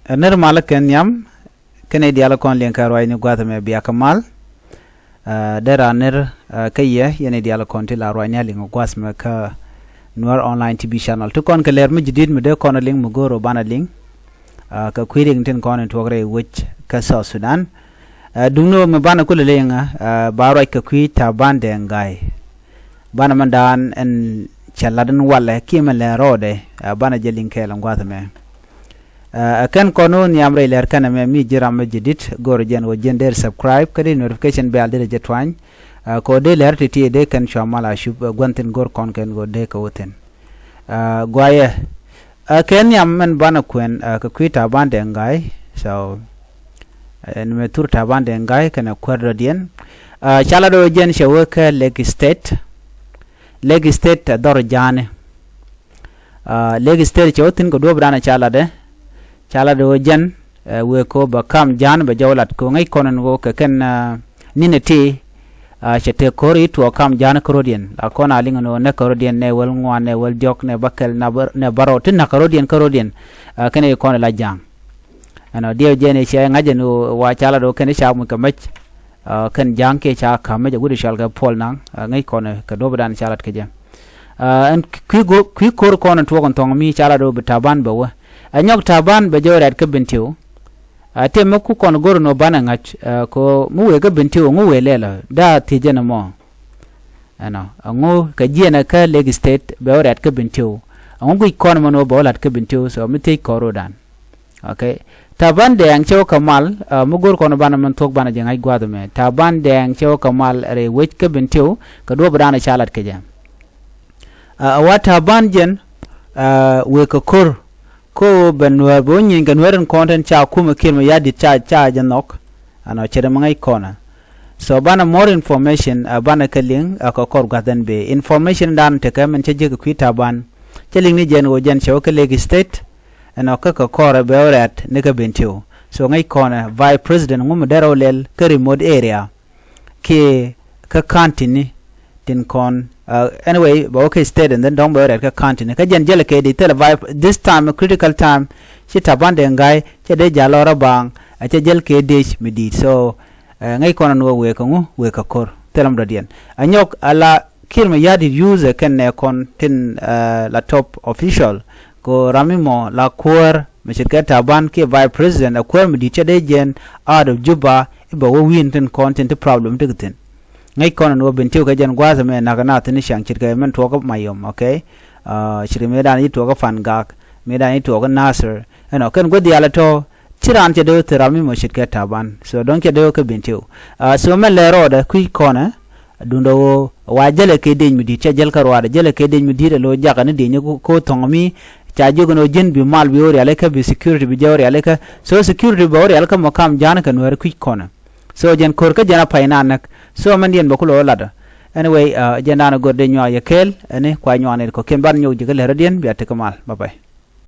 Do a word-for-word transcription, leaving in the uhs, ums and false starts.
Ɛ nir malä kɛn nhiam kɛn i̱ diaal kɔn liŋ kɛ ruacni gua̱th ɛmɛ bia kɛ mal. Ɛ, dee raan nir, ɛ, kä yɛ yɛn i̱ diaal kɔn ti la ruacni a liŋ gua̱th ɛmɛ kä Nuer Online T V Channel. Ti kɔn kɛ lɛr mi ji̱ di̱t mi dee kɔn a liŋ mi go̱o̱r ɔ banɛ liŋ. Ɛ, kɛ kui̱ riɛk tin kɔn in tuɔk rɛy wec kä South Sudan. Ɛ, duŋni ɣöö mi banɛ kulɛ liŋ, ɛ, ba ruac kɛ kui̱ Taban Deng Gai. Banɛ mɛn daan ɛn cɛ lat in walɛ kiɛ mɛn lɛ rɔɔdɛ, ɛ, banɛ jɛ liŋ kɛɛl in gua̱th ɛmɛ. Ɛ, ɛ kɛn kɔn wä nhiam rɛy lɛr kɛn ɛmɛ mi ji̱ ram mi ji̱ di̱t go̱o̱r jɛn wä jɛn dee subscribe kä dee notification bell dee jɛ tuany. Ɛ, kɛ wä dee lɛr ti̱ti̱ dee kɛn cua mal a cup, ɛ, gua̱n thi̱n go̱o̱r kɔn kɛn wä dee kɛ wä thi̱n. Ɛ, guayɛ. Ɛ, kɛ nhiam mɛn banɛ kuɛn, ɛ, kɛ kui̱ Taban Deng Gai. So, ɛ, ni mɛ thur Taban Deng Gai kɛnɛ kuäär dɔ̱diɛn. Ɛ, ca lat ɣöö jɛn cɛ wee kɛ Lake State. Lake State ɛ dhɔr ja̱a̱ni. Ɛ, Lake State cɛ wä thi̱n kɛ duɔ̱ɔ̱p danɛ ca latdɛ. Ca lat ɣöö jɛn, ɛ, wëë kɛ ɣöö bɛ kam ja̱a̱n bɛ jɔw lat kɛ ɣöö ŋäc kɔn ɛn ɣöö kɛ kɛn, ɛ, ni̱n ɛ tëë. Ɛ, cɛ tëë ko̱r i̱ tuɔɔk kam ja̱a̱n kärɔ̱diɛn la kɔn a liŋ ɛn ɣöö nɛ kärɔ̱diɛn nɛ wäl ŋuan nɛ wäl diɔ̱k nɛ bäkɛl nɛ bär-, nɛ bärɔw ti na̱k kärɔ̱diɛn kärɔ̱diɛn. Ɛ, kɛn i̱ kɔn ɛ la ja̱a̱ŋ. Ɛnɔ diɛw jɛn i̱ cɛ ŋa̱c ɛn ɣöö wa ca lat ɣöö kɛn i̱ ca muc kɛ mɛc. Ɛ, kɛn ja̱a̱ŋ kiɛ ca ka̱m mɛc ɛ wut i̱ cɔal kɛ Puɔl Naŋ, ɛ, ŋäc kɔn ɛ kɛ duɔ̱ɔ̱p dan ca lat kɛ jɛ. Ɛ, ɛn kui̱ go̱-, kui̱ ko̱r kɔn ɛn tuɔɔk ɛn thɔŋ mi ca lat ɣöö bi Taban bɛ wä. Ɛ nyɔk Taban bɛ jɛ wä rɛ̈t kä Bentiu. Ɛ, tëë mi ku kɔn go̱r ɛn ɣöö banɛ ŋa̱c, ɛ, kɛ ɣöö mi wëë kä Bentiu ɛŋu wëë lɛl ɔ? Daa thiec ɛn ɛmɔ. Ɛnɔ, ɛŋu kɛ jiɛn ɛ kä Lake State bɛ wä rɛ̈t kä Bentiu? Ɛŋu guic kɔn ɛmɛn ɣöö bɛ wä la̱t kä Bentiu? So mi thiec kɔn ro̱o̱dan. Okay. Taban Deng cɛ wä kɛ mal, ɛ, mi go̱r kɔn banɛ mɛn thuɔ̱k banɛ jɛ ŋa̱c gua̱a̱th ɛmɛ. Taban Deng cɛ wä kɛ mal rɛy wec kä Bentiu kɛ duɔ̱ɔ̱p danɛ ca lat kɛ jɛ. Ɛ, ɛ wa Taban jɛn, ɛ, wëë kɛ ko̱r. Ko ben Nuäär bɛ wä nyieny kɛ Nuäär in kɔn tin ca kumɛ Kiir Mayardit ca, ca jɛ nhɔk. Ɛnɔ cɛ dee mi ŋäc kɔnɛ. So banɛ more information, ɛ, banɛ kɛ liŋ, ɛ, kɛ kɔr gua̱th ɛn bee. Information dan tekɛ min cä jiäk kɛ kui̱ Taban. Cä liŋ ni jɛn ɣöö jɛn cɛ wä kä Lake State. Ɛnɔ kä kɛ kɔrɛ bɛ wä rɛ̈t ni kä Bentiu. So ŋäc kɔnɛ Vice President ŋu mi derɛ wä lɛl kä remote area. Kiɛ kä county ni tin kɔn, ɛ, anyway bɛ wä kä state and then dɔ̱ŋ bɛ wä rɛ̈t kä county ni. Kä jɛn jälɛ kɛ dec thilɛ vibe this time, critical time. Ci Taban Deng Gai cɛ dee ja̱l lɔrä baaŋ. Ɛ cɛ jäl kɛ dec mi di̱i̱t. So, ɛ, ŋäc kɔn ɛn ɣöö wëë kɛ ŋu, wëë kɛ ko̱r thilɛ mi dɔ̱diɛn. Ɛ nyɔk ala Kiir Mayardit use ɛ kɛn nɛ kɔn tin, ɛ, la top official. Kɛ ɣöö ram mi mɔ la kuäär mi ce̱tkɛ Taban kiɛ Vice President, ɛ kuäär mi di̱i̱t cɛ dee jɛn out of Juba i̱ bɛ wä wi̱i̱n tin kɔn tin ti problem ti kɛ thi̱n. Ŋäc kɔn ɛn ɣöö Bentiu kɛ jɛn gua̱a̱th ɛmɛ na̱k ɛ nath ni ciaŋ ce̱tkɛ mɛn tuɔɔk kä Mayom, okay? Ɛ, ce̱tkɛ mëëdan i̱ tuɔɔk kä Fangak, mëëdan i̱ tuɔɔk kä Nasir. Ɛnɔ kɛn gua̱th diaal ɛ tɔ̱. Ci raan cɛ dee wä thil ram mi mɔ ce̱tkɛ Taban. So dɔ̱ŋ cɛ dee wä kä Bentiu. Ɛ, so mɛn lɛ rɔɔdɛ kui̱ kɔnɛ. Duundɛ ɣöö wa jälɛ kɛ dec mi di̱i̱t, cɛ jäl kä ruaadɛ, jälɛ kɛ dec mi di̱i̱t ɛ lo̱c jakä ni di̱i̱t ni ko thɔ̱ŋ mi ca jiök ɛn ɣöö ji̱n bi mal bi wä rialikä, bi security bi jɛ wä rialikä. So security bɛ wä rialikä mɔ kam ja̱a̱n kɛ Nuäär kui̱ kɔnɛ. So jɛn ko̱r kä jɛn a pay na näk. So mɛn diɛn bɛ ku lo̱ latdä. Anyway, ɛ, jɛn daanɛ gör dee nyuak yɛ kɛɛl ɛni kua nyuak nɛt kɔ̱kiɛn ban nyɔk ji̱ kä lɛr rɔ̱diɛn bia tekɛ mal. Bye bye.